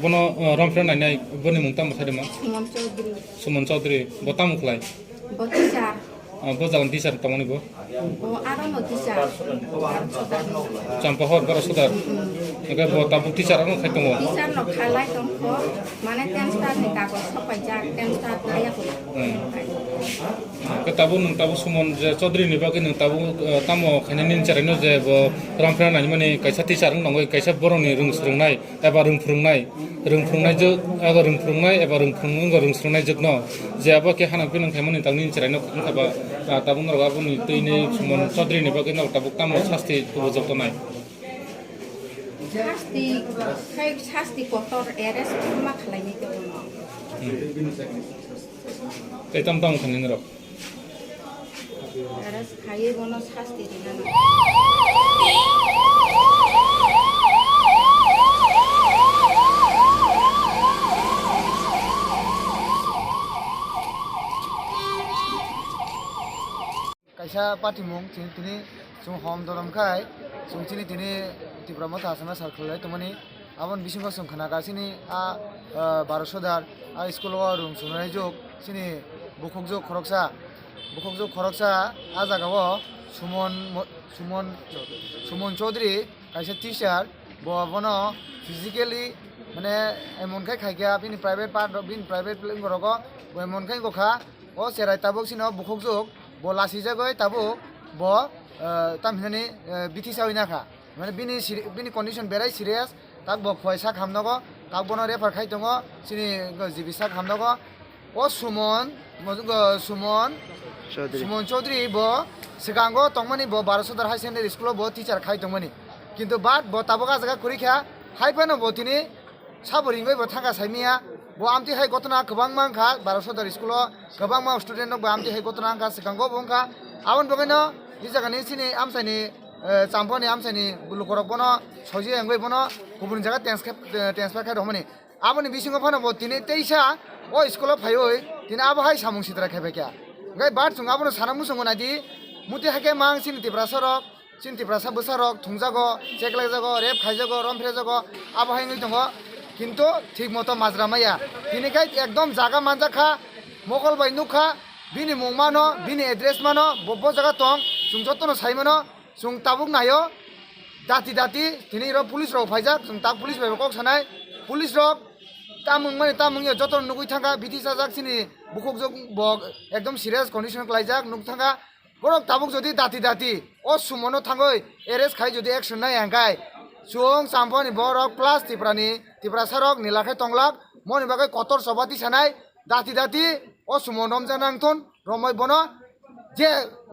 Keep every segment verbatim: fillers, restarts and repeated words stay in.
Bono, uh, romphre nainai, boni mung tamo sai de ma? Suman Chaudhary. Suman Chaudhary, bo tamo khlai? Bo teacher. Uh, bo jagan teacher tamo ni bo? Bo aro no teacher. Champahor, Barasodar. Hingke bo tabuk teacher ano khai tongo? Teacher no khalai tongkho, mane ten star ni kagoj sopai jak, ten star naya ko. Hmm. Ke tabuk nwng tabuk Suman je Chaudhary ni bagwi nwng tabuk, uh, tamo khainani ni cherai no je bo romphre nainani kaisa teacher wng nangwi kaisa borok ni rwng swrwng nai. Eba rwng phwrwngnai, rwng phwrwngnai jwk, abo rwng phwrwngnai eba rwng phwrwng wngkha rwng swrwngnai jwkno, je abo khe hanang pinang khaimani tangni chwraino wngkha ba, ah, tabuk norok aboni twi ni Suman Chaudhary ni bagwi norok tabuk tamo sasti tubu joktonai? Sasti, khai sasti kotor arrest ma khlainai tongmo. Hmm. Tei tamo tamo khainai norok? Arrest khaiwi bono sasti rina nango. Kaisa patimung chini tini chwng hom dorom khai chwng chini tini Tipra Motha Asana sar khlai tongmani. Aboni bisingo chwng khna kha chini a, ah, Barasodar a school o rwng swrwngnai jwk chini bukhuk jwk khoroksa, bukhuk jwk khoroksa a jaga o Suman Mo-, Suman, Suman Chaudhary kaisa teacher, bo bono physically mane emon khai khai kha bini private part rok, bini private rogo bo emon khai wngkha o cherai tabuk chini bukhuk jwk bo lasi jagwi tabuk bo, ah, tam hinani, ah, bithi sawi nakha. Mane bini seri-, bini condition berai serious, tak bo khwai sak hamnogo, tak bono refer khai tongo, chini G B sak hamnogo. O Suman, mo-, go-, Suman, Chaudhary. Suman Chaudhary bo swkango tongmani bo Barasodar High Secondary School o bo teacher khai tongmani. Kintu but bo tabuk ah jaga kwrwi kha, hai phano bo tini sabo ringwi bo thangkha saimanya. Bo amtwi hai gotona kwbangma wngkha, Barasodar School o kwbangma student rok bo amtwi hai gotona wngkha, swkango bo wngkha. Aboni bagwino i jagani chini amchaini, eh, Champoni amchaini lukurok bono soiya wngwi bono kubuni jaga transfer, eh, transfer khai rwmani. Aboni bisingo phano bo tini teisa o school o phaiwi tini abo hai samung sitra khai bai kha. Hwnkhe but chwng abono sana muchungo naidi, muti hai khe mang chini Tiprasa rok, chini Tiprasa bwsa rok thungjago, cheklaijago, rape khaijago, romphrejago, abo hai wngwi tongo. Kintu thik moto majra maya. Tini khai ekdom jaga manjak kha, mokol bai nuk kha, bini mung mano, bini address mano, bo, bo jaga tong, chwng jotono sai mano, chwng tabuk naio, dati dati, tini ro police rok phaijak, chwng tak police bai bo kok sanai, police rok tamung mani tamung ya jotono nugwi thangkha, bithi sajak chini bukhuk jok bo ekdom serious condition klaijak nuk thangkha. Borok tabuk jodi dati dati o Sumono thangwi arrest khai jodi action nai hwnkhe chwng Champoni borok plus Tiprani, Tiprasa rok nila khai tonglak, moni bagwi kotor choba tisanai dati dati o Sumo romja nangthun romoi bono je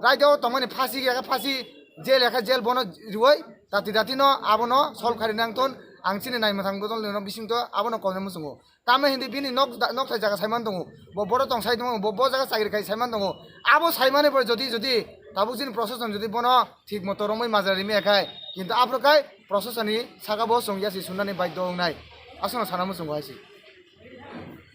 raida o tongmani phasi ya phasi jail ya khe jail bono riwi dati dati no abono solve khai nangthun ang chini naimwthang bodol ni bisingtwi abono kok muchungo. Tamni hindi bini nok, nokthai jaga saiman tongo. Bo boro tong sai tongo, bo, bo jaga chakri khai saiman tongo. Abo saimani pore jodi, jodi tabuk chini proshashan jodi bono thik moto romwi majra rimi akhai, kintu aphuru khai proshashan ni saka bo chwng yasi sunani baidhyo wngnai. Aswkno sana muchungo hai se.